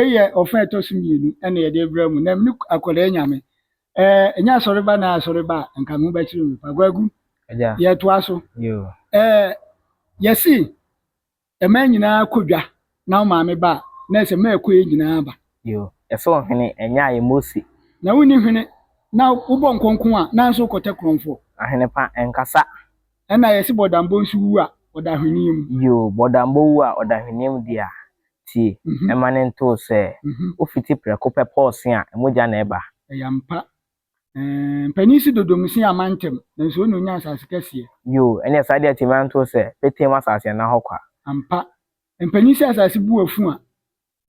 Wei yɛ ɔfa a ɛtɔ so mmienu ɛna yɛde brɛ mu. Na mene akwadaa nyame. Ɛɛ ɛnyɛ asɔreba na asɔreba a nka me ho bɛkyerɛ me pa. Kwaku, Agya. yɛtoa so. Yo. Ɛɛ yɛse mmaa nyinaa kɔ dwa na wo maame ba a, na ɛsɛ mmaa ɛkɔ yɛ nyinaa ba. Yo. Yɛsɛ ɔhene ɛnyɛ a yɛ Mose. Na wonni hwene na wobɔ nkonko a na nso wokɔtɛ korɔmfoɔ. Ahene pa ɛnkasa. Ɛna yɛse bɔdambɔ nso wu a ɔda hweneɛ mu. Yo, bɔdambɔ wu a ɔda hweneɛ mu di a, tie, ɛma ne ntoo sɛ wofiti prɛko pɛ pɔɔse a, mogya na ɛba. Ɛyɛ ampa. Ɛɛ mpanin si dodomse ama ntɛm, nanso ɔna onya asase kɛseɛ. Yo, ɛne saa deɛ tie ma ntoo sɛ petee mu asase ɛna hɔ kwa. Ampa. Mpanin si asase bu afu a,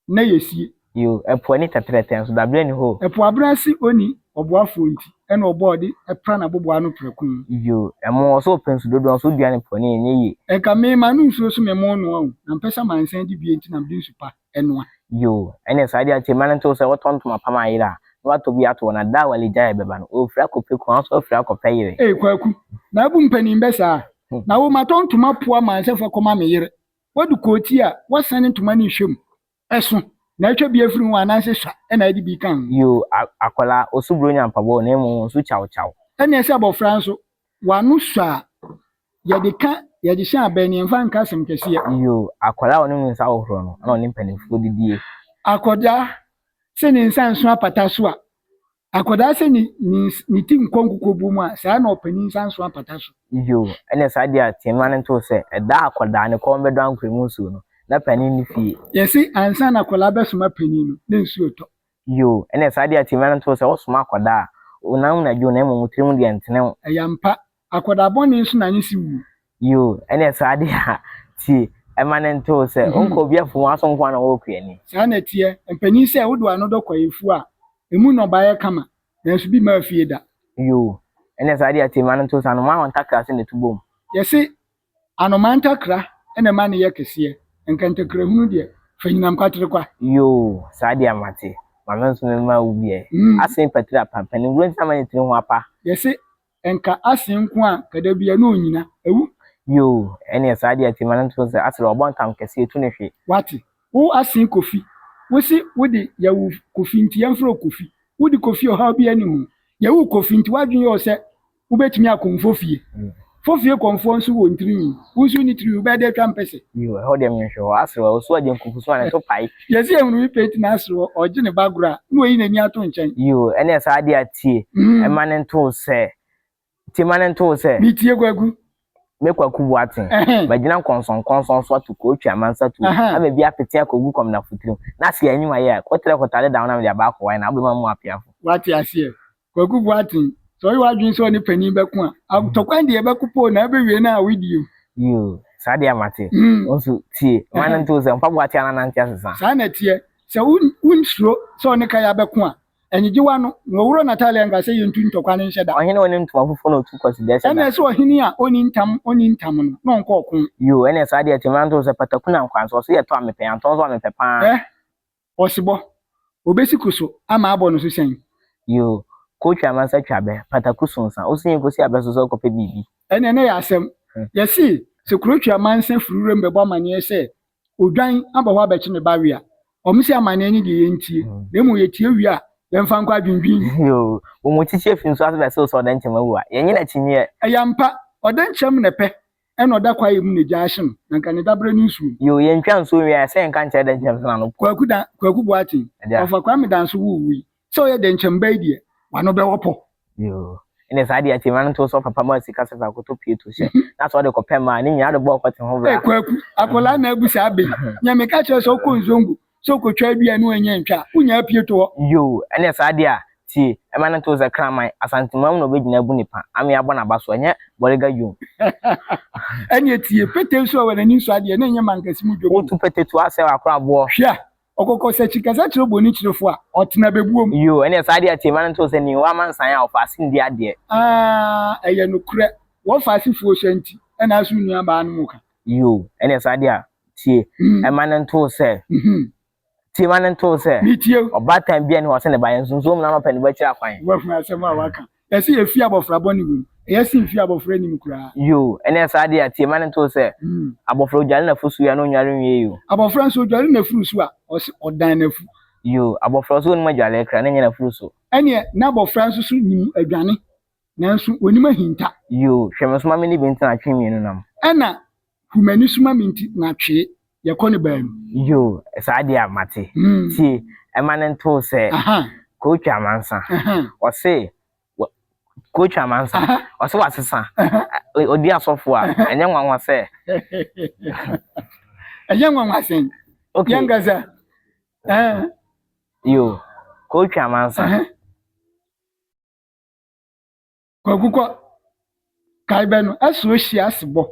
na yɛsie. Yo, ɛpo ani tɛtrɛtɛ nso dabrɛ ni hɔ. Ɛpo abena se ɔni ɔboafoɔ nti, ɛna ɔbɔ ɔde ɛpra n'aboboa ano prɛko. Yo, ɛmo ɔsɛ ɔpɛ nsu dodoɔ nso dua ne po ani ɛnyɛ yie. Ɛnka me ma no nsuo so me mo noa o, na mpɛ sɛ mansan di bie nti na mede nsu pa ɛnoa. Yo, ɛne saa deɛ tie ma no ntoo sɛ wɔtɔ ntoma pam ayere a, na watɔ bi ato hɔ na da a wale gyae bɛba no, ɔfiri akɔpɛ kun, nso afiri akɔpɛ yere. Ee Kwaku, na abu mpanin bɛ saa. Na wo matɔ ntoma poa mansa fa kɔma me yere. Wadu kooti a, wɔsane ntoma no nhwɛ mu. Ɛso, na atwa bi afiri ho anaasɛ sua ɛna ɛde bi ka ho. Yo, akwadaa, osu buro nya mpaboa na mmom nso kyaw kyaw. Ɛna ɛsɛ abɔfra nso, wano sua a, yɛde ka yɛde hyɛ abɛn ne yɛmfa nka asɛm kɛseɛ. Yo, akwadaa a ɔne ne nsa ahohoro no, ɛna ɔne mpanimfoɔ didie. Akwadaa sɛ ne nsa nso apata so a, akwadaa sɛ ne ne ne ti nkɔ nkukuobuo mu a, saa na ɔpanin nsa nso apata so. Yo, ɛne saa deɛ a tie ma no ntoo sɛ ɛda akwadaa ne kɔn bɛdɔ ankora mu nsuo no, na panin ne fie. Yɛse ansa na akwadaa bɛsoma panin no, na nsuo tɔ. Yo, ɛne saa deɛ a tie ma no ntoo sɛ wosoma akwadaa a, wonam na dwo na mmom wo tirim deɛ ntene wo. Ɛyɛ ampa, akwadaa bɔne nso na ne si wuo. Yo, ɛne saa deɛ a tie ɛma no ntoo sɛ wonkɔ obi afu aso nko ara na wɔwɔ kuani. Saa na ɛteɛ, mpanin sɛ wode w'ano dɔ kwaeɛfuo a, emu nnɔbaeɛ kama, nanso bi mmaa fie da. Yo, ɛne saa deɛ a tie ma no ntoo sɛ anomaa wɔ ntakra ase na ɛtu bom. Yɛse anomaa ntakra ɛna ɛma ne yɛ kɛseɛ, nka ntakra hunu deɛ, fa nyinam kwatere kwa. Yo, saa deɛ a mate, maame nso mema wo bi ɛ. Asen patiri apa, mpanimfoɔ nti ama ne tiri ho apa. Yɛse nka asen nko a kada bia na onyina, ewu. Yo, ɛne saa deɛ a tie ma no ntoo sɛ asere ɔbɔ ntam kɛseɛ tu ne hwe. Wate, wo asen kofi, wo se wode yɛwo kofi nti yɛmfrɛ wo kofi, wode kofi ɔhaw bi ani ho. Yɛwo kofi nti w'adwene yɛ wo sɛ wobɛtumi akɔmfo fie. Fofie kɔmfoɔ nso wɔ ntirinwi, wo nso ne tirinwi wobɛyɛ dɛ atwa mpɛsɛ. Yo, ɛhɔ deɛ menhwɛ hɔ, asere ɔso agye nkuku so a ne to pae. Yɛse ehunu bi pɛ ti na asere ɔgye ne ba agorɔ a, na wayi n'ani ato nkyɛn. Yo, ɛne saa deɛ a tie, ɛma ne ntoo sɛ, tie ma ne ntoo sɛ. Metie Kwaku. Me Kwaku Boateng, magyina nkɔnsɔnkɔnsɔn so ato kootwi amansa tuo, ama bi apete akɔgu kɔmnafo tirim, na ase anyi wayɛ a, kɔtrɛ kɔtare da ho na mede aba akɔwae na wobɛma mu apeafo. Wate aseɛ, Kwaku Boateng, sɛ ɔyɛ w'adwene sɛ ɔne panin bɛko a, atɔkwan deɛ ɛbɛko po na ɛbɛwie no a wodie o. Yo, saa deɛ mate. Wo nso tie, ma no ntoo sɛ mpaboa te ana nante asesa. Saa na ɛteɛ, sɛ wonsuro sɛ ɔne kaya bɛko a, ɛnyegye w'ano, na wɔworɔ n'atadeɛ anka sɛ yɛntu ntɔkwa no nhyɛ da. Ɔhene a ɔne ntoma fufuo na ɔtu kwasi deɛ hyɛ da. Ɛna ɛsɛ ɔhene a ɔnni ntam ɔnni ntam no, na ɔnkɔ ɔko. Yo, ɛna saa deɛ tie, ma no ntoo sɛ pataku na nkwanso, ɔso yɛ tɔ a mepɛ, yɛantɔ nso a mepɛ paa. Ɛ, ɔsebɔ, obesi ko so ama abɔ no so sɛn? Yo, kotwa amansa twa bɛ, pataku so nsa, wosi yɛn kɔsi abɛ so sɛ wokɔpɛ biribi. Ɛna ɛnɛ yɛ asɛm. Yɛse sɛ kuro twa amansa firi wuram bɛbɔ amanneɛ sɛ odwan aba hɔ abɛkye ne ba we a, ɔmo sɛ amanneɛ no deɛ yɛntie, na mmom yɛtie wie a, yɛmfa nkɔ adwendwen. Yo, wɔn mu kyikyi afi nso ase bɛsɛ sɛ ɔdɛnkyɛm awu a, yɛnye n'akyinyeɛ. Ɛyɛ ampa, ɔdɛnkyɛm na ɛpɛ, ɛna ɔda kwaeɛ mu na egya ahye no, na nka ne dabrɛ ne nsuo. Yo, yɛntwa nsuo nwie a, ɛsɛ yɛnka nkyerɛ dɛnkyɛm sɛ n'ano po. Kwaku da Kwaku Boateng, ɔfa Kwame Danso wo wui, sɛ ɔyɛ dɛnkyɛm ba yi deɛ, w'ano bɛwɔ pɔ. Yo, ɛne saa deɛ tie ma no nto sɛ papa ma sika sɛ fa akɔtɔ pie to hyɛ, na sɛ ɔde kɔpɛ mmaa ne nyinaa de bɔɔ kɔte ho bra. Ee Kwaku, akwadaa na abu saa bɛ yi, nea meka kyerɛ sɛ wokɔ Nzongo, sɛ wokɔtwa adua ne wanya ntwa a, wonya apue to hɔ. Yo, ɛne saa deɛ a tie, ɛma no nto sɛ kraman, Asanteman mu na ɔbɛgyina abu ne pa, ame abɔ n'aba so, ɛnyɛ Bɔrega dwom. Ɛne tie, pete nso a wɔ n'ani nso adeɛ, na ɛnyɛ mankasi mu dwom. Wotu pete to asɛ wɔ akora aboɔ. Hwɛ, ɔkɔkɔ sɛ kyi kasa kyerɛ bɔni kyerɛfo a, ɔtena bɛbuom. Yo, ɛne saa deɛ a tie, ma no nto sɛ ni, wɔ amansan a ɔfa ase ndi adeɛ. Aa, ɛyɛ nokorɛ, wɔfa asefoɔ sua nti, ɛna aso nua baa no mu ka. Yo, ɛne saa deɛ a tie, ɛma no nto sɛ, tie ma no nto sɛ, ɔbaatan bi a ne hɔ sɛ ne ba yɛ nsonson mu na ɔpɛ ne ba akyiri akwan. Wahu asɛm a waka. Ɛsɛ yɛfi abɔfra bɔne wom, ɛyɛ sen fi abɔfra anim koraa. Yo, ɛne saa deɛ a tie ma no nto sɛ, abɔfra odware n'afu so a na onnware nwie yo. Abɔfra nso odware n'afuru so a, ɔse ɔdan n'afu. Yoo, abɔfra nso ɔnim adwale kra na ɛnyɛ n'afuru so. Ɛneɛ na abɔfra nso so nim adwane nanso ɔnim ahinta. Yoo, hwɛ me so ma me ne bi ntena atwe mmienu nam. Ɛna hu m'ani so ma me nti na twee, yɛkɔ no baanu. Yoo, saa deɛ a mate. Tie, ɛma no ntoo sɛ Kootwa Amansa, ɔse Coach Amansa, ɔsɛ wasesa. Odi asɔfo a, ɛnyɛ nwanwa sɛ. Ɛnyɛ nwanwa sɛn. Okay. Yɛn kasa. Eh. Yo, Coach Amansa. Kwaku kɔ. Kae bɛ no, ɛso hyia asebɔ.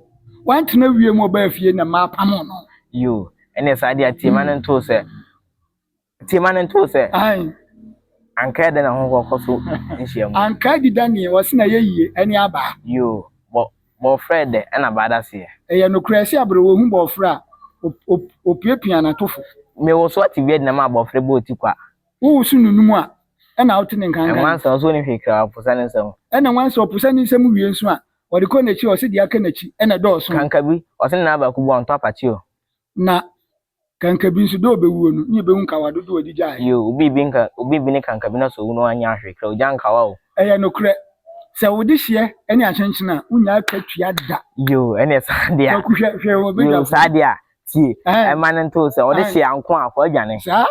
Wantena wiem ɔbaa fie na mmaa pamo no. Yo, ɛne saa deɛ tie ma no ntoo sɛ. Tie ma no ntoo sɛ. Ae. Anka ɛdɛ na ho kɔkɔ so nhyia mu. Anka di da neɛ ɔse na yɛ yie ɛne abaa. Yo, bɔ bɔɔfrɛ dɛ ɛna baa da seɛ. Ɛyɛ nokorɛ sɛ abrɛ ɔhu bɔɔfrɛ a, ɔpiapia n'atofo. Me woso ate bi adi na ma abɔfrɛ bɔ oti kwa. Wo woso nunum a, ɛna wote ne nkankan. Nwansa ɔso ɔni hwee kra ɔposa ne nsam. Ɛna nwansa ɔposa ne nsam wie nso a, ɔde kɔ n'akyi a ɔse deɛ aka n'akyi ɛna ɛdɔɔso. Kankabi, ɔse ne nan baako bu a ɔntɔ apakye o. Na kankabi nso, dɛ ɔbɛwuo no, ne yɛbɛhu nkawa dodoɔ a ɔde gyaeɛ. Yoo, obi bi nka, obi bi ne kankabi na sɛ owu na wannya hwee kra, ogya nkawa o. Ɛyɛ nokorɛ, sɛ wo dehyeɛ ne akyenkyene a, wonnya akatua da. Yoo, ɛneɛ saa deɛ a. Kwaku hwɛ, hwɛ wɔ badwafoɔ. Yoo, saa deɛ a, tie, Ɛɛ. ɛma no nto wo sɛ, ɔde hyeɛ anko a, kɔ adwane. Saa,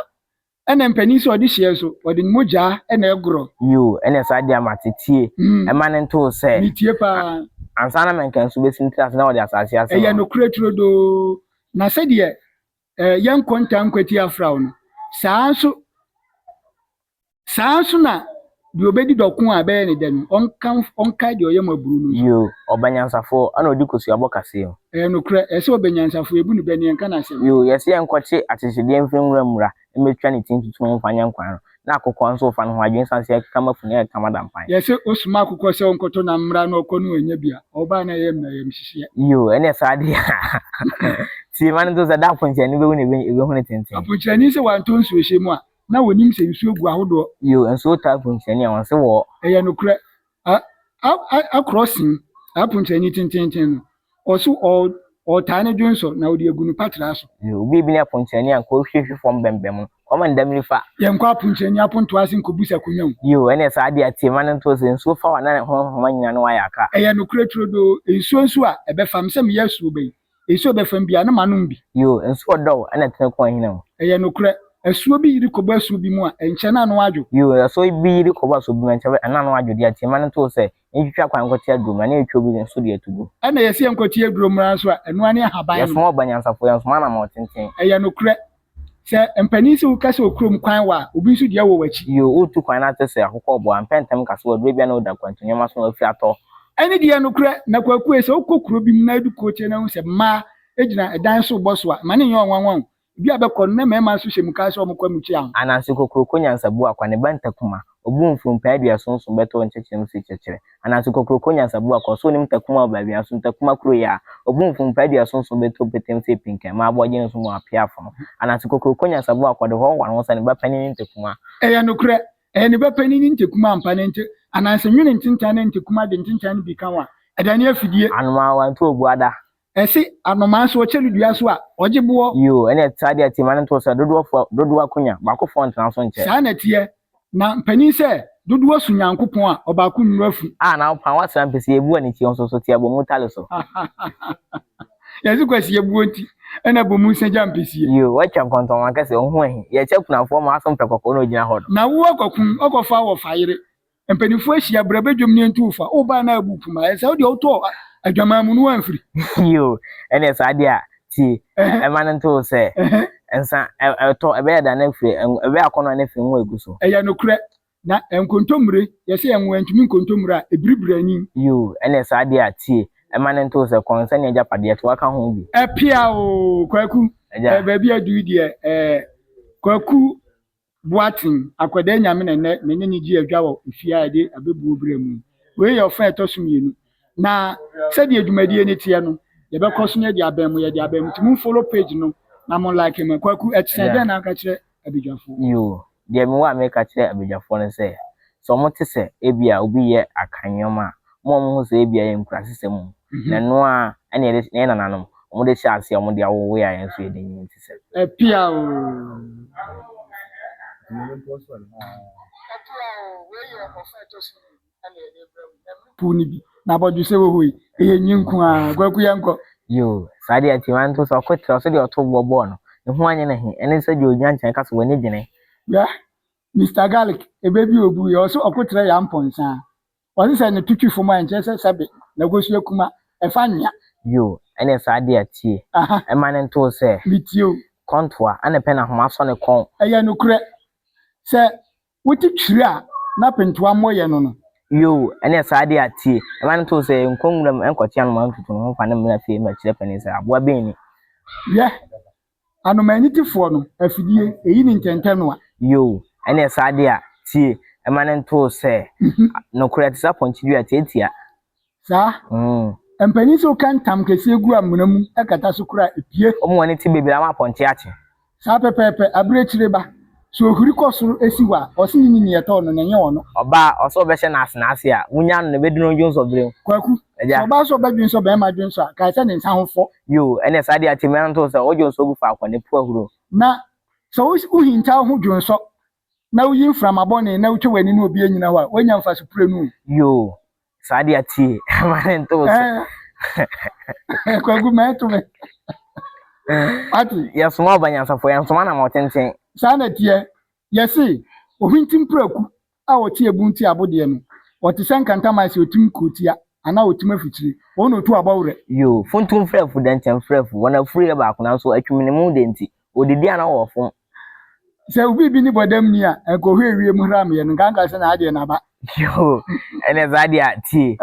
Ɛna mpanin sɛ ɔde hyeɛ nso, ɔde ne mogyaa na ɛgorɔ. Yoo, ɛna saa deɛ mate, tie, ɛma no nto wo sɛ. Metie paa. Ansa na mɛnka nsu bɛsi ne tiri ase na wɔde asase ase no. Ɛyɛ nokorɛ turodoo, na sɛdeɛ yɛnkɔ ntaa nkwati afraw no, saa ara nso, saa ara nso na deɛ ɔbɛdi dɔko a ɛbɛyɛ ne dɛ no, ɔnka, ɔnkae deɛ ɔyɛ mmɔborɔ no nso. Yoo, ɔba nyansafoɔ, ɛna ɔdi kosua bɔ kaseɛ mu. Ɛyɛ nokorɛ, ɛsɛ sɛ ɔba nyansafoɔ, yɛbu no bɛ ne yɛnka no asɛm. Yoo, yɛse yɛnkɔkye akyekyedeɛ mfiri nwura mmura mmɛtwa ne ti ntutu ho mfa nyɛ nkwan no, na akokɔ nso refa ne ho adwene sane sɛ yɛkeka mafunu ɛreka madampan. Yɛse wosoma akokɔ sɛ ɔnkɔtɔ nam mmra na ɔkɔ no wannya bi a, ɔba a na ɛyɛ mmerɛyamhyehyeɛ. Yoo, ɛneɛ saa deɛ a, tie ma no nto sɛ da aponkyerɛni bɛwu na ɛbɛhu ne tenten. Aponkyerɛni sɛ wantɔ nsuohyɛ mu a, na wɔnim sɛ nsuo gu ahodoɔ. Yoo, nsuo taa aponkyerɛni a, wɔnse wɔ. Ɛyɛ nokorɛ, A a a akorɔ sen aponkyerɛni tententen no, ɔso ɔ ɔtaa ne dwonsɔ na ɔde agu no patraa so. Yoo, obi ebi ne aponkyerɛni a nka ɔhwehwɛ fam bɛmbɛm no, kɔma no damiri fa. Yɛnkɔ aponkyerɛni apontoɔ ase nkɔbisa konwa o. Yoo, ɛneɛ saa deɛ a tie ma no nto sɛ nsuo fa wo a na ne ho nhoma nyina ne wayɛ aka. Ɛyɛ nokorɛ turodoo, nsuo nso a ɛbɛfam sɛ meyɛ asuo ba yi, Nsuo bɛfam biara, na manom bi. Yoo, nsuo ɔdɔ wo, ɛna ɛtene kɔ ahina mu. Ɛyɛ nokorɛ, asuo bi yiri kɔbɔ asuo bi mu a, ɛnkyɛ na ano adwo. Yoo, asuo bi yiri kɔbɔ asuo bi mu a, ɛnkyɛ na ano adwo deɛ, tie ma no nto wo sɛ, yɛntwitwa kwan nkɔte aduro mmra, na yɛtwa obi nso de ato gu. Ɛna yɛse yɛnkɔte aduro mmra nso a, ɛno ara ne ahaban no. Yɛsoma ɔba nyansafoɔ, yɛnsoma anammɔn tenten. Ɛyɛ nokorɛ, sɛ mpanin se woka sɛ okurom kwan wɔ a, obi nso deɛ wɔ w'akyi. Yoo, woretu kwan na ate sɛ akokɔ rebɔ a, mpɛ ntɛm ka sɛ waduru ebia na woda kwantu nneɛma so na wafiri atɔ. Ɛne deɛ nokorɛ, na Kwaku ei, sɛ wokɔ kuro bi mu na edu kurotia na wohu sɛ mmaa gyina ɛdan so rebɔ so a, mma no nyɛ wo nwanwa o. Ebi a bɛkɔ no, na mmarima nso hyɛ mukaase a wɔkɔ amukyia ho. Ananse kokroko nyansabu akwa ne ba ntakuma, obu mfurumpa aduason so bɛtɔ nkyɛkyerɛ mu si kyɛkyerɛ. Ananse kokroko nyansabu akwa, ɔsɛ onim ntakuma wɔ baabi nso ntakuma kuro yi a, obu mfurumpa aduason so bɛtɔ petem sɛ pinkan ma aboagye ne so mu apea afono. Ananse kokroko nyansabu akwa de hɔhoa ne ho sɛ ne ba panin ne ntakuma. Ɛyɛ nokorɛ, ɛyɛ ne ba panin ne ntakuma ampa ne nte Ananse nwene ntentan ne ntakuma de ntentan no bi ka ho a, ɛdane afidie. Anomaa wantu obuada. Ɛse anomaa nso ɔkyɛ no dua so a, ɔgye boɔ. Yoo, ɛne saa deɛ tie ma no nto sɛ dodoɔ fo dodoɔ akonya, baako foɔ ntena so nkyɛ. Saa na ɛteɛ, na mpanin sɛ dodoɔ so Nyankopɔn a, ɔbaako nnuru afu. A na wo paa woasra mpɛsɛ yɛbu anikyeɛ nso so te abomu tale so. Yɛse Kwasi abuo nti ɛna abomu nsa gya mpɛsie. Yoo, woatwa nkɔntɔnwa kɛse, wo ho ahi. Yɛkyɛ akunafoɔ ma aso mpɛ kɔkɔɔ na ɔgyina hɔ no. Na wo akwakum, ɔkɔfa wɔfa yere. Mpanimfoɔ ahyia bra badwam ne ntu fa wo baa na abu puma ɛsɛ wo deɛ wotɔ adwaman mu no wamfiri. Yoo ɛneɛ saa deɛ a tie ɛma no nto wo sɛ nsa ɛtɔ ɛbɛyɛ da no afiri ɛbɛyɛ akɔnɔ no afiri ngo egu so. Ɛyɛ nokorɛ na nkontommire yɛsɛ yɛn ngo ɛntumi nkontommire a ɛbiribiri ani. Yoo ɛneɛ saa deɛ a tie ɛma no nto wo sɛ kɔnsɛne agyapadeɛ to aka ho bi. Ɛpea oo Kwaku ɛɛ baabi adu yi deɛ ɛɛ Kwaku Boateng, Akwadaa Nyame na nnɛ me ne no gye adwa wɔ efie a yɛde abɛbuo berɛ mu yi. Wei yɛ ɔfa a ɛtɔ so mmienu. Na sɛdeɛ dwumadie no teɛ no, yɛbɛkɔ so na yɛde abɛn mo, yɛde abɛn mo. Nti mo follow page no na mo like ma. Kwaku, ɛte sɛn? Dɛn na woka kyerɛ abadwafoɔ? Yoo, deɛ mewɔ a meka kyerɛ abadwafoɔ ne sɛ, sɛ wɔte sɛ ebia obi reyɛ Akan nneɛma a, ma wɔnhu sɛ ebia ɛyɛ nkuraasesɛm mu, na ɛno ara na yɛde, yɛn nananom, wɔde hyɛɛ aseɛ a wɔde awowoeɛ a yɛn nso yɛde nyini te sɛ. Ɛpea oo. Pow no bi na abɔdwesɛ wɔ hɔ yi, ɛyɛ nyi nko ara. Kwaku yɛnkɔ. Yoo, saa deɛ nti ma nto sɛ ɔko tra ɔso deɛ ɔto boɔ bɔɔ no, ne ho anyɛ no ahi, ɛne sɛ deɛ ɔgyina nkyɛn ka sɛ w'ani gyene. Hwɛ, Mister Garlic, ɛbɛ bi a ɔbuiɛ, ɔse ɔko tra yɛ ampɔnsaa. Ɔse sɛ ne to twi fam a ɛnkyerɛ sɛ sɛbe n'akosua kuma, ɛfa nwea. Yoo, ɛneɛ saa deɛ tie, Aha. ɛma no nto wo sɛ. Metie o. Kɔntoa, ɛna pɛ na ahoma asɔ ne kɔn. Ɛyɛ nokorɛ sɛ wote twiri a na pentoa mmɔ yɛ no no. Yoo, ɛneɛ saa deɛ a tie, ɛma no nto wo sɛ nkɔ nwuram nkɔkye anomaa ntutu ne ho mfa no mmra fie mmɛkyerɛ panin sɛ aboa bɛn ni. Hwɛ, anomaa anitefoɔ no, afidie, ɛyi ne ntɛntɛnoa. Yoo, ɛneɛ saa deɛ a tie, ɛma no nto wo sɛ nokorɛ te sɛ apɔnkye dua tiatia. Saa. Mpanin sɛ woka ntam kɛseɛ gu amena mu kata so koraa a, epue. Wɔn wɔn ani te bebree ama apɔnkye akye. Saa pɛpɛɛpɛ, abirekyire ba. Sɛ ohuri kɔ soro si hɔ a, ɔse ne nini ɛtɔɔ no na ɛnyɛ ɔno. Ɔbaa, ɔsɛ ɔbɛhyɛ no asenaase a, munya no na ɛbɛduru no dwonsɔ berɛ mu. Kwaku, Agya. sɛ ɔbaa sɛ ɔbɛdwensɔ barima dwensɔ a, kae sɛ ne nsa ho fɔ. Yoo, ɛneɛ saa deɛ atemmuo no nto sɛ wodwonsɔ gu faako a, na ɛpu ahuro. Na sɛ wohinta wo ho dwonsɔ na woyi mframa bɔne na wotwa w'ani na obi annyina hɔ a, woanya mfaso prenu o. Yoo, saa deɛ tie, ma ne nto wo so. Eh, Kwaku ma ɛto me. Wate? Yɛsoma ɔba nyansafo, yɛnsoma nam ɔtenten. Saa na ɛteɛ. Yɛse, ohwinti mprako a ɔte ebun ti abodeɛ no, ɔte sɛ nkantaman sɛ otim kurotia anaa otim afikyire, ɔno na otu abɔwerɛ. Yoo, funtum frɛfu, dɛnkyɛm frɛfu, wɔn afuru yɛ baako nanso atwimenemu deɛ nti, wɔdidi a na wɔfom. Sɛ obi bi ne bɔdam ni a, nka ɔhwɛ wiem hram yɛ no, nka anka sɛ n'adeɛ no aba. Yoo, ɛnɛ saa deɛ a, tie,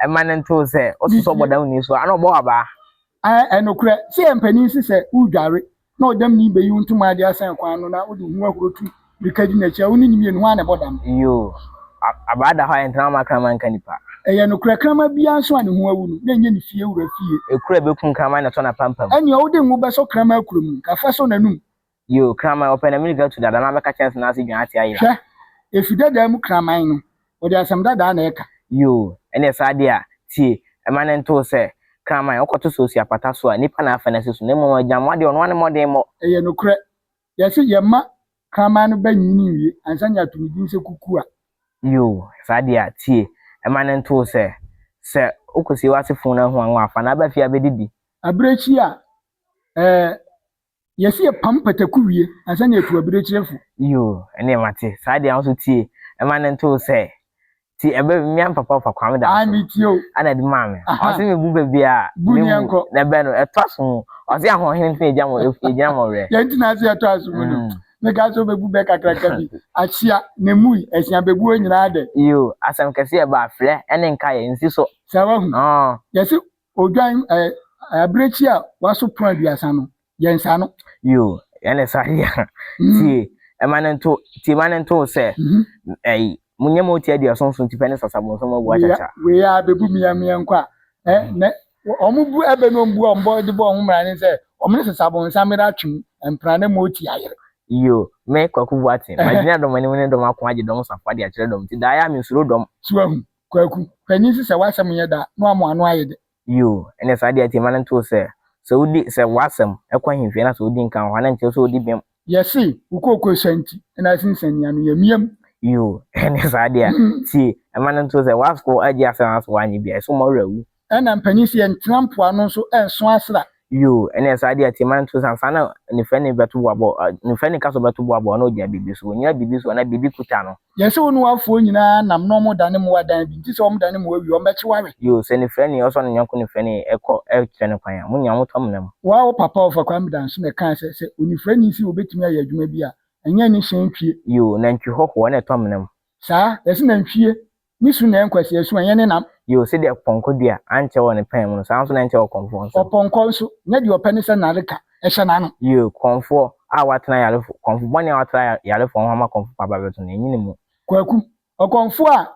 ɛma no nto sɛ, wososɔ bɔdam ni so a, ana ɔbɔ w'abaa? Ɛnokorɛ, sɛ yɛn mpanin se sɛ woredware na ɔdamni bɛyi wo ntoma de asɛn kwan ano na wode wo ho ahuro tu mmirika di n'akyi a, wo ne no mmienu, hwan na ɛbɔ dam? Yoo, abaa da hɔ a, ɛntena mma kraman nka nipa. Ɛyɛ nokorɛ, kraman biara nso a ne ho awu no, na ɛnyɛ ne fie wura fie. Ekuro a ɛbɛkum kraman na ɛtɔ n'apampam. Ɛnneɛ wode ngo bɛsɔ kraman akuro mu, ka fa sɔ n'anum. Yoo, kraman, ɔpɛ na mirika tu dada na abɛka kyɛnse no ase dwan ate ayera. Hwɛ, efi dadaa mu kraman no, ɔde asɛm dadaa na ɛka. Yoo, ɛnneɛ saa deɛ a, tie, ɛma no nto wo sɛ, kraman, wokɔto sɛ osi apata so a, nnipa na afa no asi so, na mmom agyinamoa deɛ, ɔno ara ne mmɔdemmɔ. Ɛyɛ nokorɛ, yɛse yɛmma kraman no ba nyini nwie ansa na yɛato ne din sɛ Kukua. Yoo, saa deɛ a, tie, ɛma no nto wo sɛ, sɛ wokɔsie w'ase funu no ahuanwa a, fa no aba fie abɛdidi. Abirekyie a, ɛɛ, Yɛse yɛpam pataku wie ansa na yɛatu abirekyirefo. Yoo, ɛneɛ mate. Saa deɛ wo nso tie. Ɛma no nto wo sɛ, ti ɛbɛ me me papa ɔfa Kwame da Ae so metie o. ɛna ɛde maa me. Aha. Ɔse me bu baabi a Bu me ne mu yɛnkɔ. na ɛbɛ no ɛtɔ aso mu. Ɔse ahoɔhene nti na ɛgya mo ɛgyina mo werɛ. Yɛn nti na ase ɛtɔ aso mu no. Meka sɛ wobɛbu bɛ kakraka bi. Akyea, ne mui, asia bɛbuo nyinaa dɛ. Yoo, asɛm kɛseɛ ɛba a, frɛ ɛne nkaeɛ nsi so. Saa wahu. Ɔɔ. Yɛse Odwan, ɛɛ, abirekyi a waso pɔn aduasa no, yɛ nsa no. Yoo, yɛne saa yɛ. Tie, ɛma no nto, tie ma no nto wo sɛ, ɛyi, monyɛ mo ti aduɔson so nti pɛ ne sasabonsam abu akyakya. Wei a bɛbu mmeammea nkɔ a, ɛ, nɛ, wɔn bu ɛbɛ no wɔn bu a wɔn bɔ de bɔ wɔn ho mmara ne sɛ, wɔn ne sasabonsam yere atwem mpena ne mo ti ayere. Yoo, me, Kwaku Boateng, magyina dɔm anim ne dɔm ako agye dɔm safoa de akyerɛ dɔm nti daa yɛ a mensuro dɔm. So wahu? Kwaku, panyin se sɛ w'asɛm nyɛ da a, na wama w'ano ayɛ dɛ. Yiw, ɛnde saa de a, tie ma no nto wo sɛ, sɛ wodi, sɛ w'asɛm kɔ ahemfie na sɛ wodi nkan wɔ hɔ a, na ɛnkyerɛ sɛ wodi bem. Yɛse wo kooko sua nti na asensan nea no yɛ miam. Yiw, ɛnde saa de a, tie ma no nto wo sɛ, w'asow agye asɛm anaasɛ w'annye bi a, ɛso ma wo werɛ awu. Ɛna mpanyin se yɛntena mpoano nso nso asra. Yiw, ɛnde saa de a, tie ma no nto wo sɛ, ansa na onifirani bɛto bo abɔ, onifirani ka sɛ ɔbɛto bo abɔ a, na ogyina biribi so. Onnyina biribi so a, na biribi kuta no. Yɛse wo ne w'afoɔ nyinaa nam na wɔn dane mmoa dan bi nti sɛ wɔn dane mmoa wie a wɔn bɛkye wo awe. Yiw, sɛ nifirani ɔsɔ ne yɔnko nifirani kɔ kyerɛ no kwan a, mo nyinaa motɔ amena mu. Wo ara wo papa ɔfa Kwame Danso na ɛkaa sɛ, sɛ onifirani se obetumi ayɛ adwuma bi a, ɛnyɛ ne hyɛn twie. Yiw, nantwi hɔhoɔ na ɛtɔ amena mu. Saa, yɛse nantwie ne su na ɛyɛ nkwasea su, ɛnyɛ ne nam. Yiw, sɛdeɛ pɔnkɔ dua ankyɛ wɔ ne pɛn mu no, saa ara nso na ɛnkyɛ wɔ kɔmfoɔ nsam. Ɔpɔnkɔ nso, nyɛ deɛ ɔpɛ ne sɛ nnareka hyɛ n'ano. Yiw, kɔmfoɔ a watena yarefo, kɔmfo bɔne a watra yarefoɔ ho ama kɔmfo pa aba abɛto no, enyi ne mu. Kwaku, ɔkɔmfoɔ a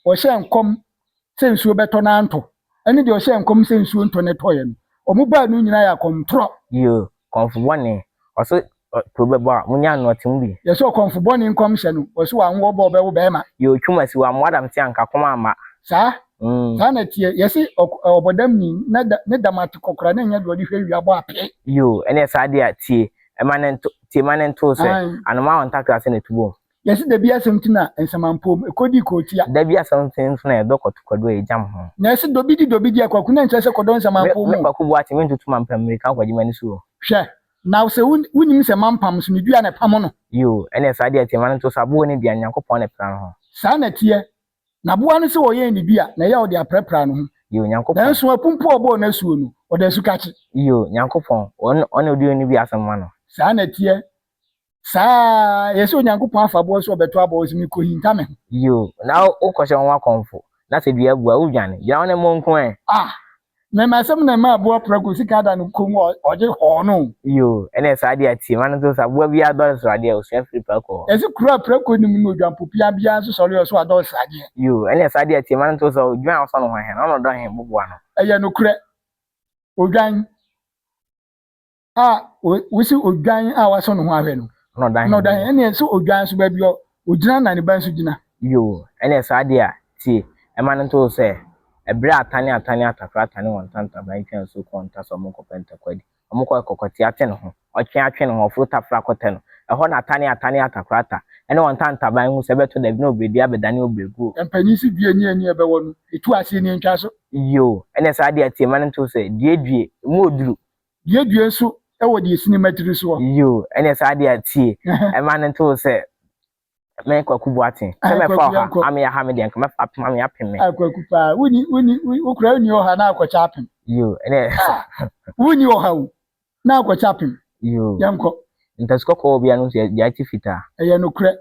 ɔhyɛɛ nkɔm sɛ nsuo bɛtɔ na antɔ, ɛne deɛ ɔhyɛɛ nkɔm sɛ nsuo ntɔ na ɛtɔeɛ no, wɔn baanu nyinaa yɛ akɔmtorɔ. Yiw, kɔmfo bɔne, ɔse kuro bɛbɔ a, monnya ano ɔte mu bi. Yɛse ɔkɔmfo bɔne nkɔmhyɛ no, ɔse wanwo ɔba a ɔbɛwo bɛɛma. Yiw, twum asi hɔ a, mmoa dam te anka kɔm amma. Saa, saa na ɛteɛ. Yɛse ɔbɔdamni, na da, ne dam ate kɔkora na ɛnyɛ deɛ ɔde hwɛ wia bɔ apee. Yiw, ɛneɛ saa deɛ a, tie, ɛma no nto, tie ma no nto wo sɛ, Aane. anomaa wɔ ntakra ase na ɛtu bom. Yɛse dabi asɛm nti na nsɛmampom ɛkɔdii kootia. Dabi asɛm nti nso na yɛdɔ kɔto kwadu a yɛgyam ho. Na yɛse dɔbi di dɔbi di a Kwaku na nkyerɛ sɛ kɔdɔ Me nsɛmampom me o. Kwaku Boakye mentutu mampam mmirika nkɔgye m'ani so o. Hwɛ, na sɛ wonim sɛ mampam nso ne dua na ɛpamo no. Yiw, ɛneɛ saa deɛ tema no nto so aboɔ ne dua no Nyankopɔn na ɛpra no ho. Saa na ɛteɛ, na aboa no sɛ ɔyɛn ne dua na ɛyɛ a ɔde aprapra ne ho. Yiw, Nyankopɔn. Nanso ɛpo mpo a ɔbɔɔ no asuo no, ɔde asukakye. Yiw, Nyankopɔn, ɔno ɔne ɔde onni bi asɛm ma no. Saa na ɛteɛ, Saa ara, ɛyɛ sɛ Onyankopɔn afa boɔ sɛ ɔbɛto abɔ wo sɛ mekɔhinta me ho. Yiw, na wokɔhyɛ wo ho akɔmfo, na sɛ dua bu a, wudwane. Gyina hɔ na mmɔ nko ɛ. Ah! Mɛma asɛm na ɛma aboa prako sika da ne kɔn mu a ɔgye hɔɔ no. Yiw, ɛnna saa de a tie ma no nso sɛ aboa biara dɔre sradeɛ a, osua firi prako hɔ. Ɛsɛ kuro a prako nni mu no odwampopia biara nso sɔre ɔso adɔre sradeɛ. Yiw, ɛnna saa de a tie ma no nso sɛ odwan a ɔsɔ ne ho hɛn, ɔno na ɔdɔ he boboa no. Ɛyɛ nokorɛ, odwan. a wosi odwan a wasɔ ne ho ahwɛ no na ɔdan na ɔdan ɛnna sɛ odwan nso baabi ɔ ogyina na ne ba nso gyina. Yoo, ɛnna saa deɛ a, tie, ɛma no nto sɛ, ɛberɛ a ata ne ata ne atakora ata ne wɔn ntantaban twaa nsuo kɔɔ nta sɛ wɔrekɔpɛ ntakwa adi, wɔkɔɔ kɔkɔte ate ne ho, ɔtwe atwe ne ho, ɔforo tafra kɔtɛ no, ɛhɔ na ata ne ata ne atakora ata ne wɔn ntantaban hu sɛ ɛbɛtɔ da bi na obiredua abɛdane obireguo. Mpanin se due ni ani a ɛbɛwɔ no, ɛtu aseɛ ni ɛntwa so. Yoo, ɛnna saa deɛ a, tie, ɛma no nto sɛ, due due, emu ɔduru. Duadua nso wɔ deɛ ɛsi ne mmatiri soɔ. Yoo, ɛneɛ saa deɛ a tie, ɛma no nto wo sɛ me Kwaku Boateng, sɛ mɛfa ɔha ame aha me deɛ nka mɛfa apem ame apem me. Ah Kwaku paa, wonni, wonni, wo koraa wonni ɔha na akɔkyɛ apem. Yoo, ɛneɛ. Ah, wonni ɔha o, na akɔkyɛ apem. Yoo. Yɛnkɔ. Ntasu kɔkɔɔ wɔ bia no nso yɛ gyae ti fitaa. Ɛyɛ nokorɛ,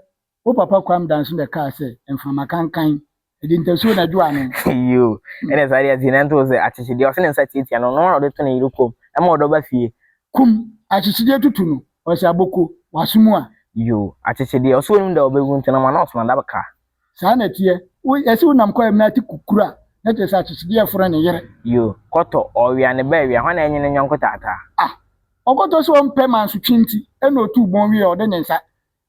Wo papa Kwame Danso na ɛkaa sɛ, Mframa kankan, ɛde ntasuo na ɛdwo ano. Yiw, ɛne saa deɛ nti na ɛnto sɛ akyekyedeɛ, ɔse ne nsa tiatia no, ɔno ara na ɔde to ne yere kɔn mu, ɛma ɔdɔ ba fie. Kum, akyekyedeɛ tutu no, ɔse aboko, w'aso mu a. Yiw, akyekyedeɛ, ɔse onim da ɔbɛwu nti no ma na ɔso n'adaka. Saa na ɛteɛ, wo, yɛse wonam kwaeɛ mu na ate kukuru a, na kyerɛ sɛ akyekyedeɛ reforo ne yere. Yiw, kɔtɔ, ɔwea ne ba awia, hwan na ɛnye ne yɔnko taataa? Ah, ɔkɔtɔ sɛ ɔmpɛ mansotwe nti ɛna ɔtuu bɔn wieɛ a ɔde ne nsa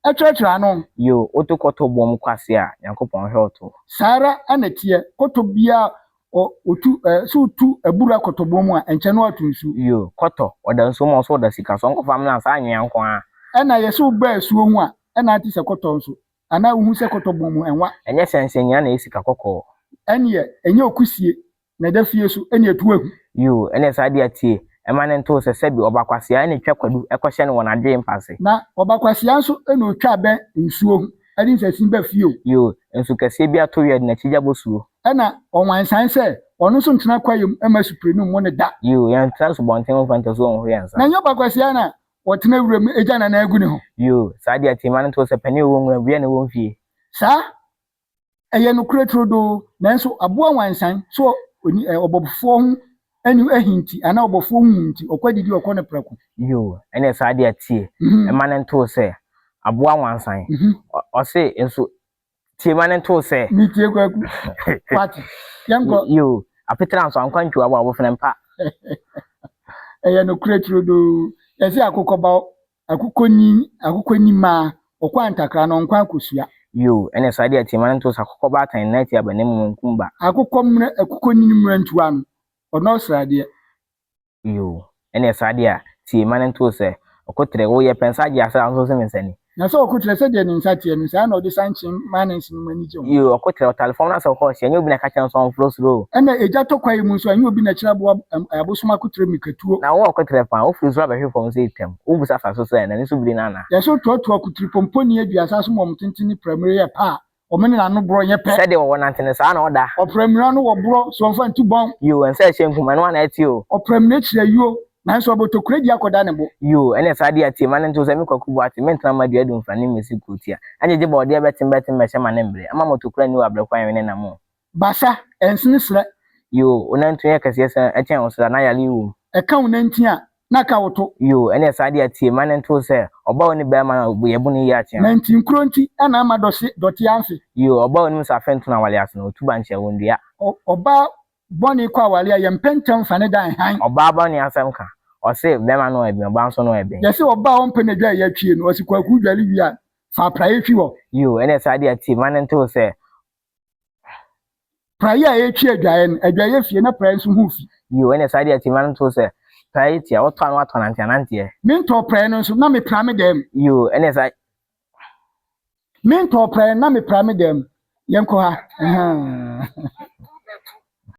Ɛkyerɛkyerɛ ano. Yiw, woto kɔtɔ bom kɔ ase a, Nyankopɔn hwɛ wo to. Saa ara na ɛteɛ, kɔtɔ biara ɔ, otu ɛ, sɛ otu abura kɔtɔ bom mu a, ɛnkyɛ na wato nsu. Yiw, kɔtɔ, ɔda nsuo mu a, ɔso ɔda sika so, ɔnkɔfa mmra saa anwea nko ara. Ɛna yɛ sɛ woba asuo ho a, ɛna ate sɛ kɔtɔ nso, anaa wohu sɛ kɔtɔ bom mu, ɛnwa. Ɛnyɛ hyɛnhyɛn nyinaa na ɛyɛ sika kɔkɔɔ. Ɛneɛ, ɛnyɛ okusie na ɛda fie so ɛne ɛtu ahu. Yiw, ɛne saa deɛ tie, ɛma no nto wo sɛ sɛbi ɔba kwasea ɛna ɛtwa kwadu ɛkɔhyɛ no wɔ n'adwee mpa ase. Na ɔba kwasea nso ɛna ɔtwa abɛ nsuo ho ɛde nsasin ba fie o. Yiw, nsu kɛseɛ bi ato wia de n'akyi gya bɔ suo. Ɛna ɔwansan sɛ ɔno nso ntena kwaeɛ mu mma suprenu mmo no da. Yiw, yɛntena nsubɔnten ho mfa ntasuo nhohoro yɛn nsa. Na ɛnyɛ ɔba kwasea na ɔtena wuram gya n'anan agu ne ho. Yiw, saa deɛ tie, ɛma no nto wo sɛ panin a ɔwɔ nwura mu, bia na ɛwɔ mfie. Saa Ɛyɛ nokorɛ turodoo, nanso aboa wansan sɛ ɔni ɛ, ɔbɔfoɔ ho ani ahi nti, anaa ɔbɔfoɔ ho hu nti, ɔkɔ adidi ɔkɔ no prɛko. Yoo, ɛneɛ saa deɛ tie, mma no nto wo sɛ, aboa wansan, ɔ, ɔse nso, tie ma no nto wo sɛ. Metie Kwaku, wate, yɛnkɔ. Yoo, apetra nso, ankwa ntwiw aboa, abofena mpa. Ɛyɛ nokorɛ turodoo, yɛse akokɔ ba Akokɔnyin, akokɔnyimaa, ɔkɔ antakra na ɔnkɔ akosua. Yiw, ɛne saa deɛ tema no nto sɛ akokɔ baatan nna ati aba na mmom nkum ba. Akokɔ mmerɛ, akokɔnyin mmerantiwa no, ɔnɔ sradeɛ. Yiw, ɛne saa deɛ a, tie ma no nto sɛ, ɔkoterɛ, wo yɛ pɛ nsa gye asra nso se me nsa ni. Na sɛ ɔkoterɛ, sɛdeɛ ne nsa teɛ no, saa na ɔde sankyen ma ne nsenom ani gye ho. Yiw, ɔkoterɛ, ɔtare fam na sɛ ɔkɔ ɔhye, ɛnyɛ obi na ɛka kyerɛ no sɛ ɔmforo soro o. Ɛna egya tɔ kwaeɛ mu nso a, ɛnyɛ obi na ɛkyerɛ aboa abosom akoterɛ mmirikatuo. Na wo ɔkoterɛ paa, wofiri soro abɛhwe fam sɛ tam, wobisa asase so sɛ, n'ani so biri no anaa? Yɛso toatoa kutiripomponi aduasa so ma wɔn tenten ne pramire yɛ pɛ a, wɔn ne n'ano borɔ nyɛ pɛ. Sɛdeɛ wɔwɔ nante no, saa ara na ɔda. Ɔpramire ano wɔ borɔ, so ɔmfa ntu bɔn. Yiw, ɛnsɛ ɛhyɛ nkum, ɛno ara na ɛte o. Ɔpramire kyiri ayuo, nanso ɔbɔtɔkura di akɔda ne bo. Yiw, ɛne saa deɛ tie, ma no nto sɛ me Kwaku Boakye, mentena mma dua du mfra ne mmesi kurotia, ɛngyegye bɔɔdeɛ bɛtem bɛtem bɛhyɛ ma ne mbre, ɛma mɔtɔkura nni wɔ abrɛ kwan wene nam o. Basa, ɛnsene serɛ. Yoo, wo nantin yɛ kɛseɛ sɛn, ɛkyɛn wo srɛ a, na yare yi wom. Ɛka wo nantin a, na aka wo to. Yoo, ɛneɛ saa deɛ tie, ma no nto wo sɛ, ɔba a ɔnni barima na yɛbu no yie akyea. Nantin kuro nti na ama dɔse, dɔteɛ amfe. Yoo, ɔba a ɔnim sɛ afe nto no awale ase no, ɔtu bankye a, wɔndua. Ɔ, ɔbaa bɔne kɔ awale a, yɛmpɛ ntɛm mfa ne da nhan. Ɔbaa bɔne asɛm ka, ɔse barima no ɔyɛ ben, ɔbaa nso no ɔyɛ ben. Yɛse ɔbaa a ɔmpɛ n'adwa a yɛatwie no, ɔse kwaku dwale wie a, fa praeɛ twi hɔ. Yoo, ɛneɛ saa deɛ tie, ma no nto wo sɛ, Praeɛ a ɛretwi adwaeɛ no, adwaeɛ fie na praeɛ nso ho fi. Yiw, ɛnna saa deɛ tema no too sɛ, Praeɛ tia, wotɔ a na woatɔ nanteananteɛ. Mentɔɔ praeɛ no nso, na mepra me dan mu. Yiw, ɛnna saa. Mentɔɔ praeɛ na mepra me dan mu. Yɛnkɔ ha. Ɛhɛn.